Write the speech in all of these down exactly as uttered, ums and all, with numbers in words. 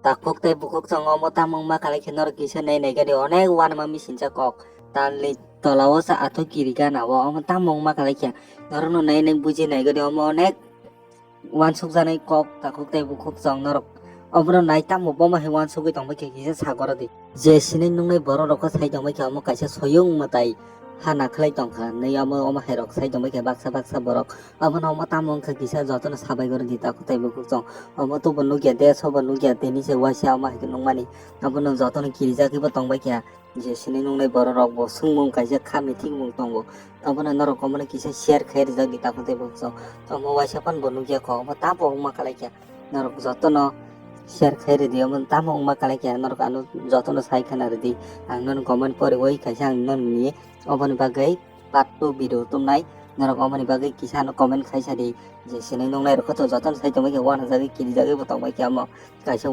Takhuk tei bukhuk chwng omo tamo wngma kalaikhe norok kisa nai naigani onek uanama misinsa kok. Talni tolao sa athuk kiri gana o omo tamo wngma kalaikhe norokno nai nai buji naigani omo onek uansukjaknai kok takhuk tei bukhuk chwng norok. Obono nai tamo bomo hai uansugwi tongbaikhe kisa sagoro di. Je sinai nungnai borok rokho sai tongbaikhe omo kaisa soyung mwtai ha nakhlai tongkha hinwi omo omo hai rok sai tongbaikhe baksa baksa borok. Obono omo tamo wngkha kisa jotono sabai goro di takhuk tei bukhuk chwng. Omo tobo nukya de sobo nukya tini se uaisa omo hai khe nukmani. Obono jotono kirijagwibo tongbaikha. Je sinai nungnai borok rok bo swngmung kaisa kha meeting mung tongo. Obono norok omono kisa share khai rijak di takhuk tei bukhuk chwng. Omo uaisa phano bo nukya kho omo tamo wngma kalaikha. Norok jotono share khai ridi omo tamo wngma kalaikha norok ano jotono sai khana ridi. Ang nono comment poriwi kaisa ang nono ni oboni bagwi part two video tumnai. Norok omoni bagwi kisa ano comment khai sadi. Je sinai nungnai rokho to jotono sai tongbaikhe uanajagwi kirijagwi bo tongbaikhe omo kaisa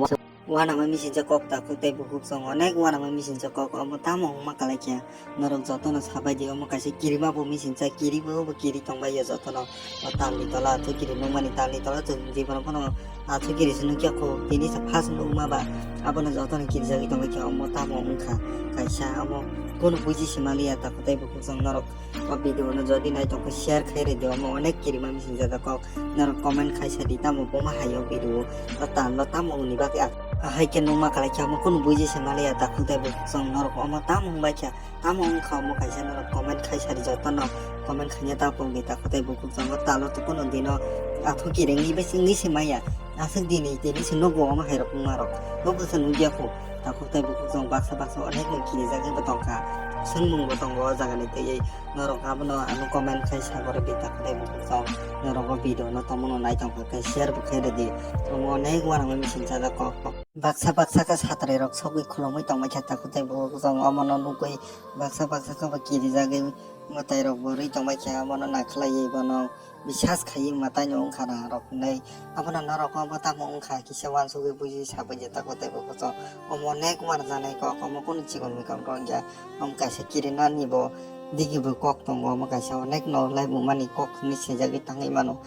uanama misinsa kok takhuk tei bukhuk chwng onek uanama misinsa kok omo tamo wngma kalaikhe norok jotono sabai di omo kaisa kirima bo misinsa kiribo bo kiri tongbaio jotono. O talni tola athuk kiri nukmani talni tola chwng jibon phano athuk kiri se nukya kho tini se first nukma ba abono jotono kirijagwi tongbaikhe omo tamo wngkha kaisa omo kunu buji se manliya takhuk tei bukhuk chwng norok. O video no jodi nai tongkhe share khai ridi omo onek kirima misinsa kok norok comment khai sadi tamo boma hai o video o tamo tamo wngni bagwi a hai khe nukma kalaikhe omo kunu buji se manliya takhuk tei bukhuk chwng norok omo tamo wngbaikha tamo wngkha omo kaisa norok comment khai sadi jotono comment khaina ta pogni takhuk tei bukhuk chwng o talo to kunu dino athuk kiri wngwi besi wngwi se maya aswk dini tini se nugo omo hai rok wngma rok nugo se nukya kho takhuk tei bukhuk chwng baksa baksa onek no kirijagwi bo tongkha swngmung bo tongo o jaga ni twiwi. Norok abono ano comment khai sagori di takhuk tei bukhuk chwng norok o video no tamo no nai tongkha khe share bo khai ridi omo onek uanama misinsa kok baksa baksa khe satrai rok sogwi khulumui tongbaikha takhuk tei bukhuk chwng omono nukwi baksa baksa khe bo kirijagwi mwtai rok bo rwi tongbaikha omono nakhlaiwi bono bisas khaiwi mwtai no wngkha na rok hinwi abono norok omo tamo wngkha kisa uansugwi buji sabai je takhuk tei bukhuk chwng omo onek uanajaknai kok omo kunu chikon mikon rok ya omo kaisa kirinani bo. Digi bo kok tongo omo kaisa onek no laibumani kok hinwi swijagwi tangwi mano.